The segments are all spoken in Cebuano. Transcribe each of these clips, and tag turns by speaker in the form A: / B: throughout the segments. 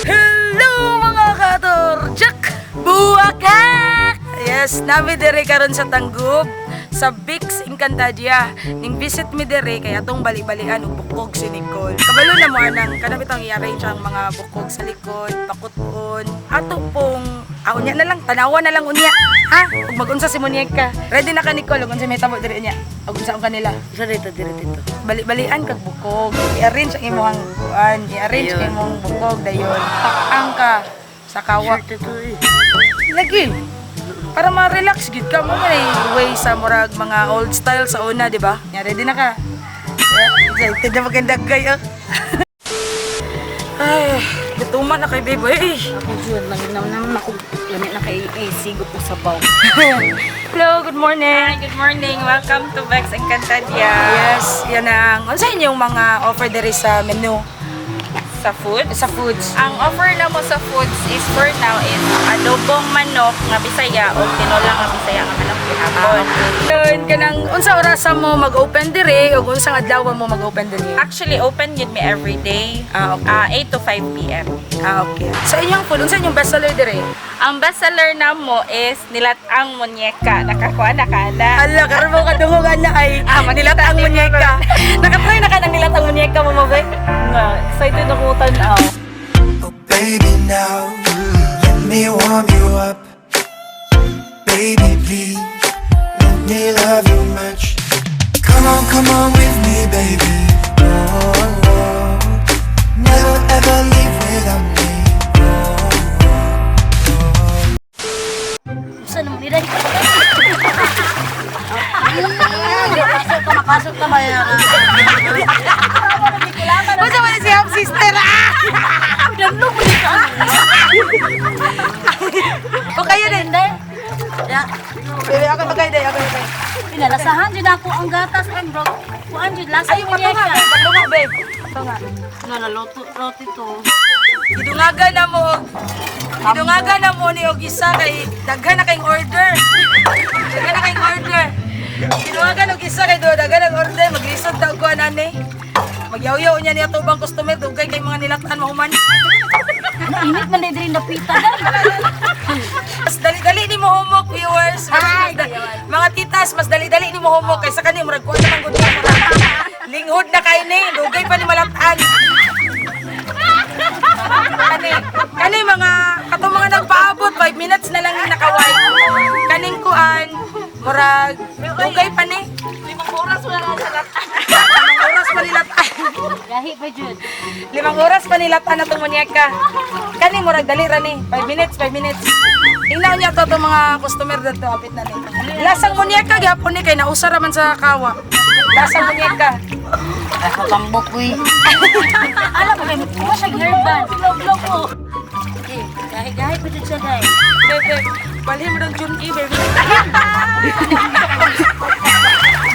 A: Hello mga katorjak! Buwakak! Yes, nami dire karon sa Tangub sa Bix Encantadia. Ning visit mi dire kay atong bali-balian og bukog si Nicole. Kabalo na mo anang kanang bitong i-arrange ang mga bukog sa likod, pakuton. Ato pong unya na lang, tanawa na lang unya. Ha? Ug magunsa si Munyeka. Ready na ka, Nicole, ug unsa may tabo dire niya? Ug unsa ang kanila?
B: Sa dito, dito, dito.
A: Bali-balian kag bukog. I-arrange ang imong kuan, i-arrange ang imong bukog dayon. Pakang ka sa kawa.
B: Dito eh.
A: Lagi. Para ma-relax gid ka mo may way sa murag mga old style sa una, di ba? Ya, ready na ka. Yeah, excited na maganda kayo. Ay, gutuman na kay babe. Ay.
B: Ako jud nang naman ako lami na kay AC ko sabaw.
A: Hello, good morning.
C: Hi, good morning. Welcome to Vex Encantadia.
A: Yes, yan ang unsa inyong mga offer diri sa menu
C: Sa food?
A: Sa foods.
C: Ang offer na mo sa foods is for now is adobong manok nga Bisaya o tinola nga Bisaya nga manok gihapon.
A: Yun, kanang unsa orasa mo mag-open dire ug unsang adlaw mo mag-open dire?
C: Actually, open yun mi every day.
A: Ah, okay.
C: 8 to 5 p.m.
A: Ah, okay. Sa inyong food, unsa inyong best seller dire?
C: Ang bestseller na mo is nilatang munyeka. Nakakuha na ka na.
A: Ala, karon mo kadungog ana ay nilatang munyeka. Nakatry na ka ng nilatang munyeka mo ba?
C: Nga, excited ako tanaw.
D: Oh, baby, now let me warm you up. Baby, please let me love you much. Come on, come on with me, baby. Oh. Never ever leave without me. Oh.
B: Usa naman nila. Makasok ka, makasok ka ba yan?
A: Unsa man si half sister? Ah!
B: Damlog mo dito.
A: O kayo din.
B: Ya,
A: Baby, ako ba kayo din? Ako ba?
B: pinalasahan jud ako ang gatas ang bro. Kuan jud lasa
A: Ay, patunga, babe. Patunga, babe. Patunga.
B: Nga naluto roti to.
A: Gidungagan na mo og Gidungagan na mo ni og isa kay daghan na kayong order. Daghan na kayong order. Gidungagan og isa kay do daghan ang order, maglisod ta og kuan ani. Magyawyaw niya niya tubang customer dugay kay mga nilatan mahuman.
B: Nainit man diri napita dai.
A: Mas dali-dali ni mo humok, viewers. Mas, mga titas, mas dali-dali ni mo humok kaysa kani murag kuan naman gud ka. Linghod na kay ni, dugay pa ni malatan. Kani, kani mga katong mga nagpaabot 5 minutes na lang yung nakaway. Kaning kuan, murag dugay pa ni.
C: 5 oras wala na sa latan.
A: 5 oras pa nilatan.
B: Gahi pa jud.
A: 5 oras pa nilatan na tong munyeka. Kani murag dali ra ni. 5 minutes, 5 minutes. Tingnan niya to itong mga customer dito, apit na ni. Lasang munyeka gyapon ni kay nausa ra man sa kawa. Lasang munyeka.
B: Ako pambok uy. Alam mo kay mo siya hairband. Log ko. Okay, gahi-gahi pa jud siya dai.
A: Bebe, balhin mo ng Junki, baby.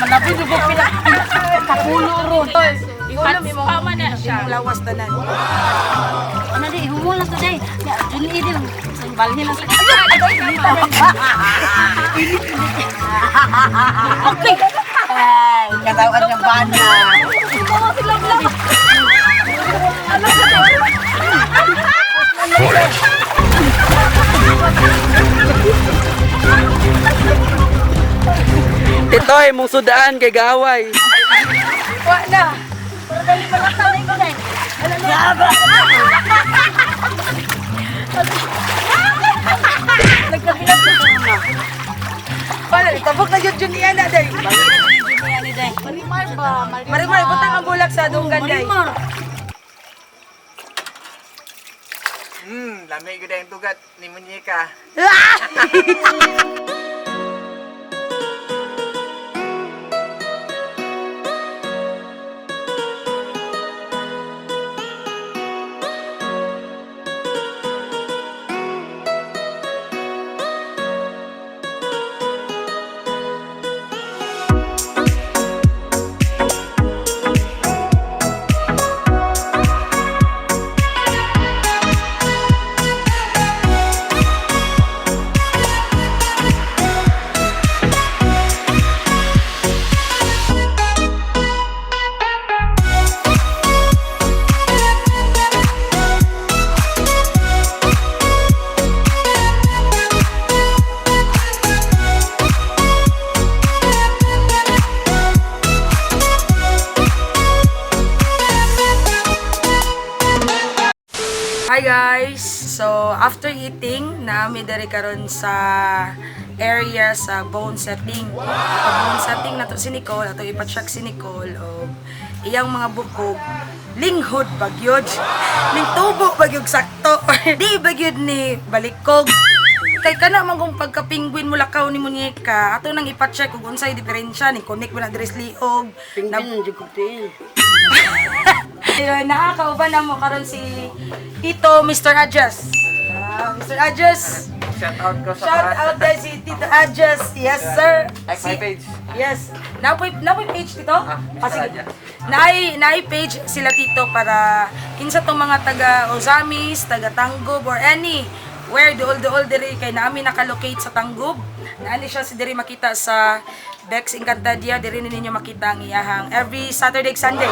B: Malapit jud ko pila. Kapulo ron.
A: Ihulom imong
C: Tama na siya.
A: imong lawas tanan.
B: Ano di humol na to day. Ya, jud ni din. Sa balhin lang sa. Okay. Ay, katawan ng bana.
E: Titoy, mong sudaan kay gaway.
A: Wa na. Wala, tabok na yun Jun niya na day.
B: Marimar ba?
A: Marimar, butang ang bulak sa dunggan day.
B: Marimar.
F: Lami gud ang tugat ni Munyeka.
A: Hi guys! So, after eating, naami diri karon sa area sa bone setting. Ipa bone setting na to si Nicole, ato ipa-check si Nicole og iyang mga bukog linghod bagyod. Ning tubo bagyog sakto. Di bagyod ni balikog. Kay kana man kung pagka-penguin mo lakaw ni Munyeka, ato nang ipa-check kung unsay diferensya ni connect mo na diri sa liog.
E: Penguin jud ko tiil.
A: Ayun, nakakauban na mo karon si Tito Mr. Adjust. Ah, Mr. Adjust.
F: Shout out ko sa
A: Shout out dahil si Tito Adjust. Yes, sir.
F: Like my page.
A: Yes. Napoy page Tito?
F: Ah, Mr.
A: sige.
F: Adjust.
A: Naay page sila Tito para kinsa tong mga taga Ozamis, taga Tanggob or any where duol-duol diri kay naami nakalocate sa Tanggob. Naani siya si diri makita sa Bex Encantadia, diri ni ninyo makita ang iyahang every Saturday ug Sunday.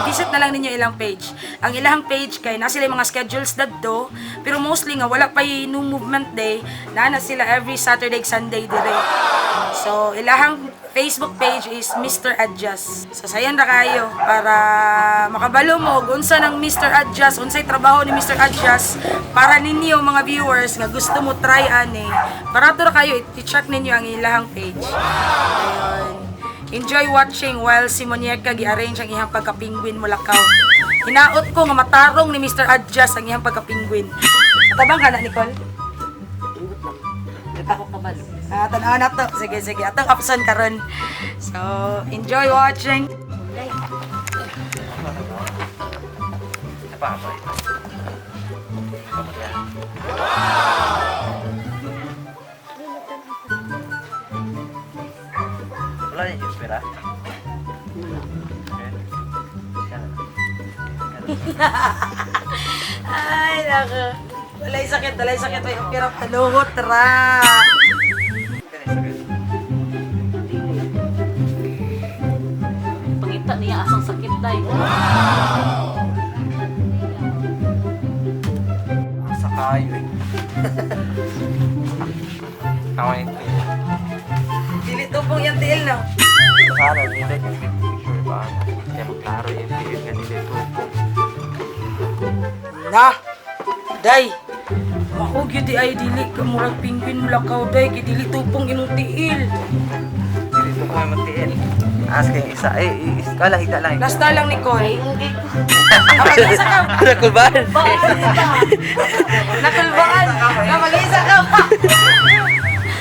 A: I-visit na lang ninyo ilang page. Ang ilahang page kay na sila yung mga schedules dadto, pero mostly nga wala pa new movement day, naa na sila every Saturday ug Sunday diri. So, ilahang Facebook page is Mr. Adjust. So, sayan ra kayo para makabalo mo og unsa ng Mr. Adjust, unsay trabaho ni Mr. Adjust para ninyo mga viewers nga gusto mo try ani. Para ra kayo i-check ninyo ang ilahang page. Ayun. Enjoy watching while si Monieka gi-arrange ang iyang pagka-penguin mulakaw. Hinaot ko nga matarong ni Mr. Adjust ang iyang pagka-penguin. Matabang ka na, Nicole?
B: Ako kabalo.
A: Ah, tanaw na to. Sige, sige. Atong option karon. So, enjoy watching.
F: Wala na yung pera.
A: Ay, nako. Walay sakit, walay sakit. May opera paluhot ra.
B: Pangita niya asang sakit day.
F: Sa kayo eh. Tama yung tiil.
A: Dili tupong yung tiil, no?
F: Sana, hindi tayo yung picture ba? Kaya maklaro yung tiil nga dili tupong.
A: Na! Day! Mako gyud di ay dili ka murag penguin mulakaw day kay dili tupong imong tiil.
F: Dili tupong yung tiil. Ask yung isa. Eh, kala, hita lang.
A: Last na lang Nicole. Ah, mag-isa ka.
E: Nakulban.
A: Nakulbaan. Ah, mag-isa ka.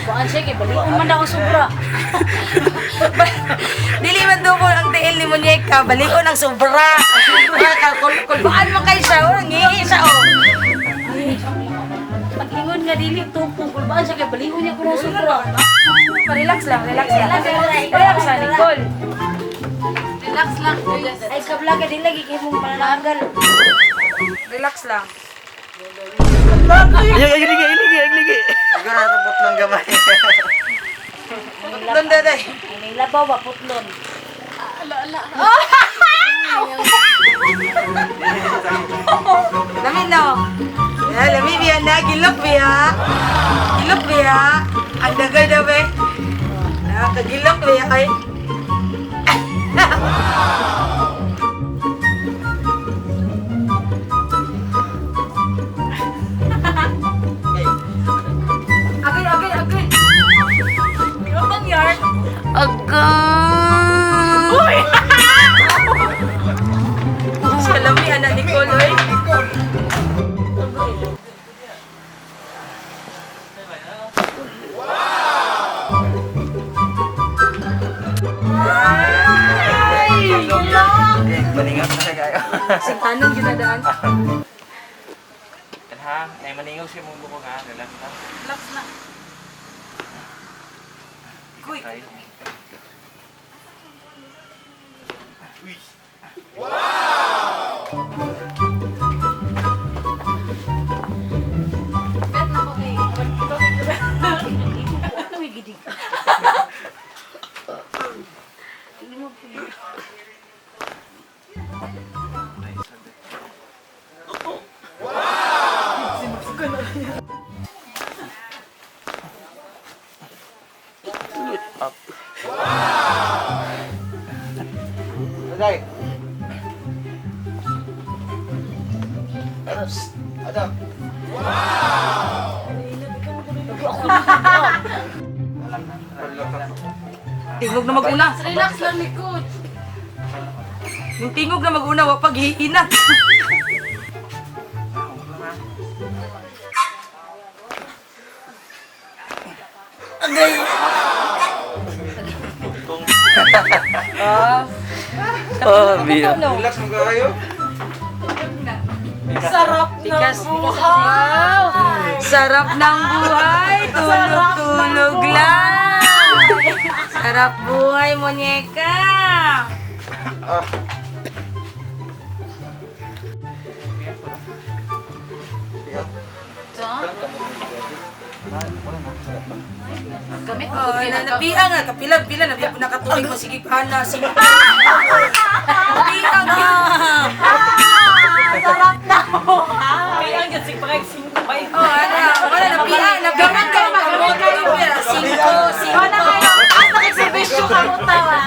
B: Kuan siya kay balion man daw ang sobra.
A: Dili man tupong ang tiil ni Muñeca, balikon ang sobra. Kulbaan mo kay siya, oh, ngihi siya oh.
B: Pag-ingon nga dili tupong kulbaan siya kay balion niya kuno sobra.
A: Relax lang, relax lang. Relax lang, Nicole.
C: Relax lang.
B: Ay kabla ka dili lagi kay mong pananggal.
A: Relax lang.
E: Ay, ay, ligi, ligi, ligi.
F: Siguro na putlong gamay.
A: Doon, daday.
B: Ay may labaw ba putlon.
A: Lami no. Ya, lami biya na, gilok biya. Gilok biya. Ang dagay na be. Nakagilok biya kay. Agay, agay, agay. Ano bang yarn? Agay! Uy!
F: Maningog na siya kayo.
A: Sintanon ginadaan.
F: Kan ha, ay maningog siya mong buko ha. Relax na.
C: Relax na.
A: Kuy.
F: Tayo.
C: Bet na ko kay.
B: Uy, gidig.
E: Agay. Adam.
A: Tingog na mag-una.
C: Relax lang ni coach.
A: Yung tingog na mag-una, wa paghihinat.
F: Oh, biya.
E: Relax mo kayo.
A: Sarap ng buhay. Sarap ng buhay. Tulog-tulog lang. Sarap buhay, munyeka.
C: Gamit mo
A: Oh, na napiang nga kapila pila na po nakatuig mo sige ana sige. Napiang
C: Ah! Sarap na buhay.
B: Ang sig pangay singko bay.
A: Oh, ana, wala napiang, napiang ka kamot singko, singko.
C: Wala kayo. Taas na kay servisyo kamot tawa.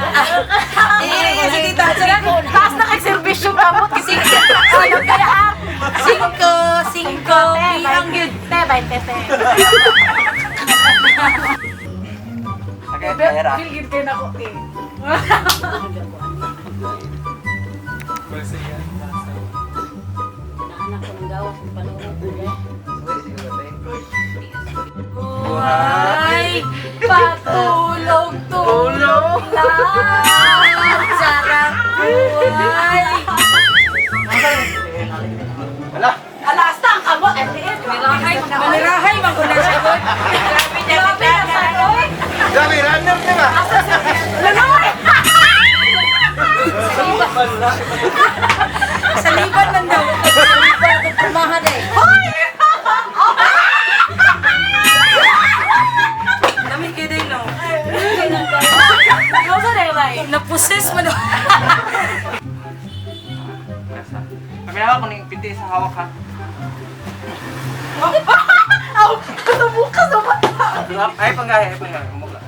A: Eh, sige ta, sige.
C: Taas na kay servisyo kamot kasi ano kaya ah?
A: Singko, singko, piang gyud.
C: Te, bay, te, te.
F: Okay, pera.
C: Feel good kayo na ko, te.
B: Anak ko ng gawas ng panahon ko.
A: Buhay.
C: Patulog-tulog lang.
A: Sarap buhay.
E: Wala.
C: Alasta ang kamot. Eh, te,
A: Manirahay, manirahay man ko na siya.
C: Grabe na sa oy.
E: Grabe, runner di ba?
C: Lanoy!
A: Saliban man daw.
B: Saliban ko pumahan eh.
A: Namin kayo din, no?
C: Ikaw sa relay.
A: Napuses man daw.
F: Paminawa ko ning piti sa hawak ha.
C: Aw, katabukas na ba?
F: Ay, panggahe, ay panggahe. Umuga.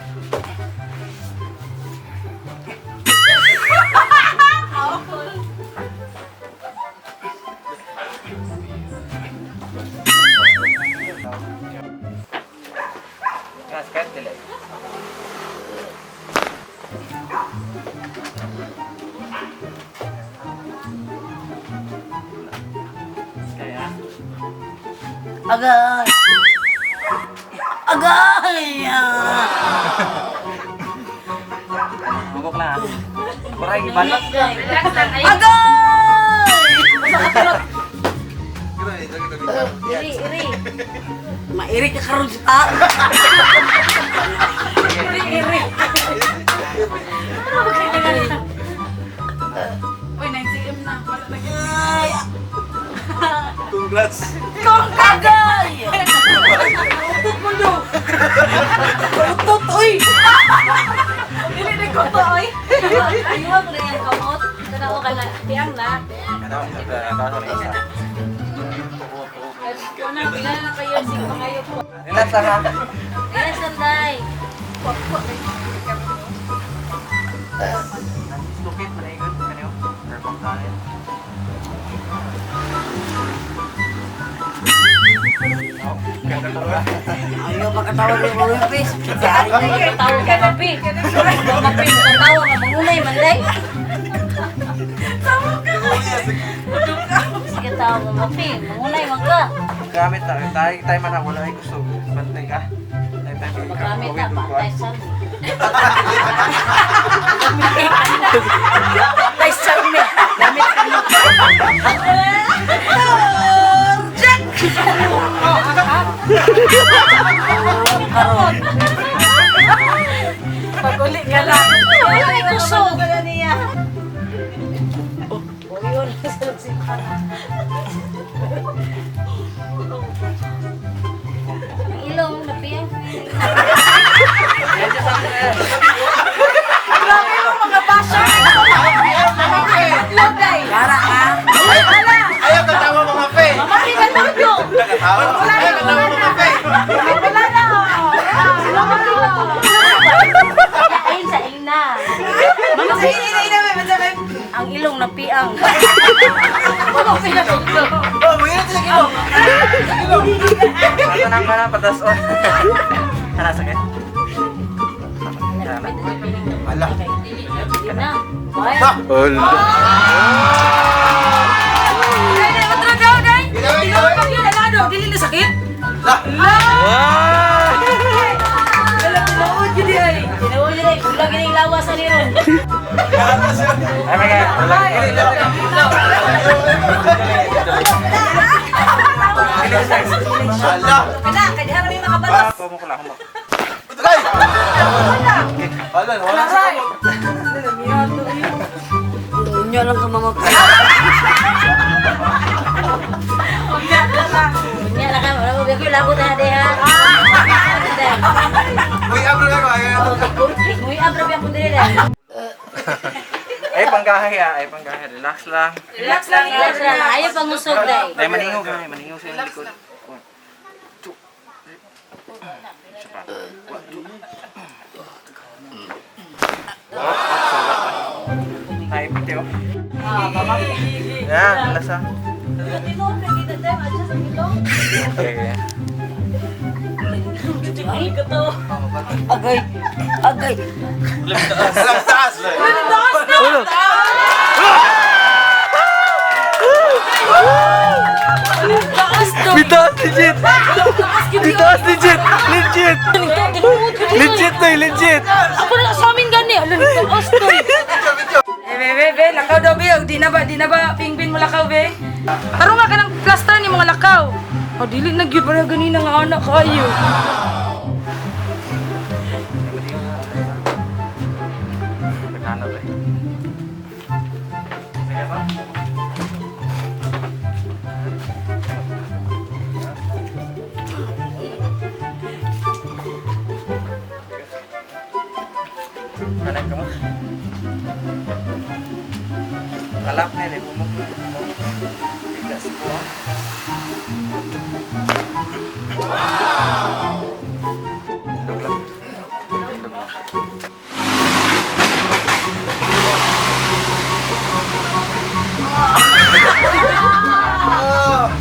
F: Gas, kahit delay. Kaya?
B: Agay. Agay.
F: Bubok lang ha. Kuray, ibalot.
C: Relax lang. Ay,
B: Agay! Iri, iri. Mairi ka karon sa tao.
C: iri. Uy, 9 cm na. Wala na
B: Ay,
E: Congrats.
B: agay!
A: Utot mo daw. Utot, oy!
C: Dili na ko to, oy.
B: Ayun ko na yung kamot. Tanaw ka na. Tiang na.
F: Ano, ano, ano, isa.
C: Una, pila na kayo. Sige pa kayo po.
F: Relax lang ha.
B: Relax lang, day.
F: Stukit, manaigon. Kanyo. Perfect tayo.
B: Ayaw makatawag ng mga face. Makatawag ka mapi. Mapi, makatawag ka. Mangunay man, day. Sige, tawag ka mapi. Mangunay man ka.
F: Gamit tayo. Tayo, tayo man wala ay gusto. Bantay ka. Tayo tayo
B: Magamit na, patay sa.
A: Tay sarme. Dami
B: Ang ilong, napiyang.
A: Grabe mo mga basher! Itlog day! Para ha? Wala!
E: Ayaw katawa mga pe.
A: Mami, kalugyo!
E: Katawa. Ayaw katawa mga pe.
A: Wala na!
B: Ayun sa ina.
A: Sa ina, ina, ina, ina.
B: Ang ilong napiang.
E: Oh, mahirap sila kilo.
F: Ito nang mana patas on. Tara, sakit.
E: Ala.
B: Na. Why?
E: Ala.
A: Day, day, otro daw, day!
E: Ilaw, ilaw.
A: Tinuod pag yun, alado, dili na sakit?
E: La.
F: Wow!
A: Wala, tinuod yun di ay.
B: Tinuod yun eh. Kulang yun yung lawas na yun.
F: Ay, my God.
E: Ala.
A: Kana, kaya may makabalos.
F: Ah, mo ko lang.
E: Ay! Ala, wala sa
A: Aray!
E: kamot.
B: Inyo lang ka mga Unya lang ka. Wala mo biyakoy labot na di ha.
E: Uy, abro lang ako. Ayaw na to.
B: Uy, abra biya ko diri dai.
F: Ay, panggahay ah. Ay, panggahay. Relax lang.
A: Relax lang,
B: Relax lang. Ayaw pangusog dai.
F: Ay, maningog ay. Maningog sa iyong likod. One, two, three. Isa pa. One, two. Oh, oh, sorry. Ay, piti oh. Yan, lasa. Okay, okay.
B: Agay. Agay.
E: Alam, taas.
F: Bitaas legit! Bitaas legit! Legit! Legit to, legit!
B: Ako na sa amin gani. Ano ni taas to?
A: Eh, be, be, be, lakaw daw, be. Og, di na ba, pingpin mo lakaw, be? Tarong nga ka ng plaster ni mga lakaw. O, dili na gyud pareha ganina nga anak kayo.
F: Naghanap eh. Sige ba? Hanap ka mo? Kalap na yun eh. Bumok. Bigas po. Tindog lang. Tindog lang.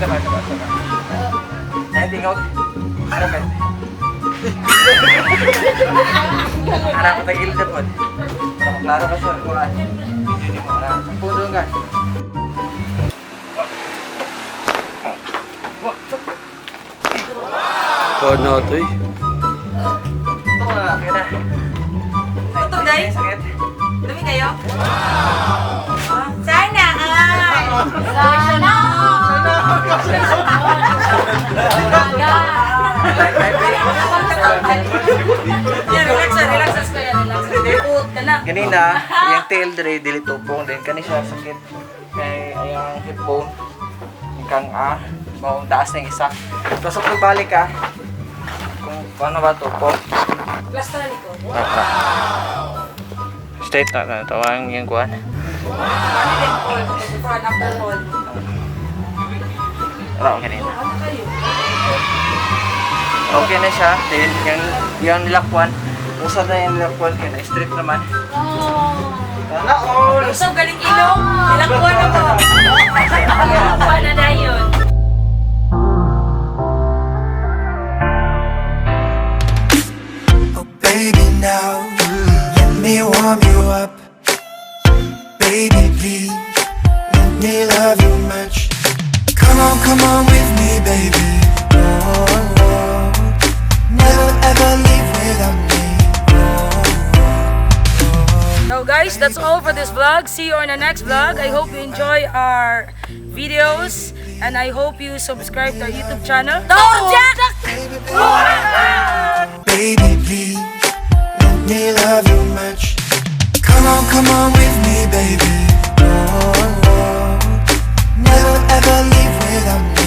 F: Sama, sama, sama. Ay, tingog. Ano ba? Anak ko tagilid po. Para maklaro ka sa kuhaan. Hindi mo na. Sa puno nga.
E: Ano to eh?
F: Ito na, okay na.
A: Ito, day.
F: Sakit.
A: Dumi kayo? Sana, ay!
B: Sana.
A: Yan, relax, ah, relax, ah, kuya, relax. Put ka na.
F: Ganina, yung tail dire dili tupong din kani siya sakit kay ayang hip bone. Yung kang a, maong taas ng isa. Tapos kung balik ka, kung paano ba tupong?
A: Plaster ni ko.
F: Straight na na tawang yung kuan.
A: Ano din, Paul? Before and after, Paul.
F: Wala ko kanina.
A: Ano kayo?
F: Okay na siya. Then, yung nilakwan. Usad na yung nilakwan kaya na-strip naman. Sana all!
A: Usap galing ilong. Ilang buwan na po.
C: Ilang buwan na dayon.
D: Oh, baby, now let me warm you up. Baby, please let me love you much. Come on with me, baby. Oh. Never ever leave without me. Oh.
A: So guys, that's all for this vlog. See you on the next vlog. I hope you enjoy our videos and I hope you subscribe to our YouTube channel. Jack!
D: Baby, please let me love you much. Come on with me, baby. Oh. Never Ever leave without me.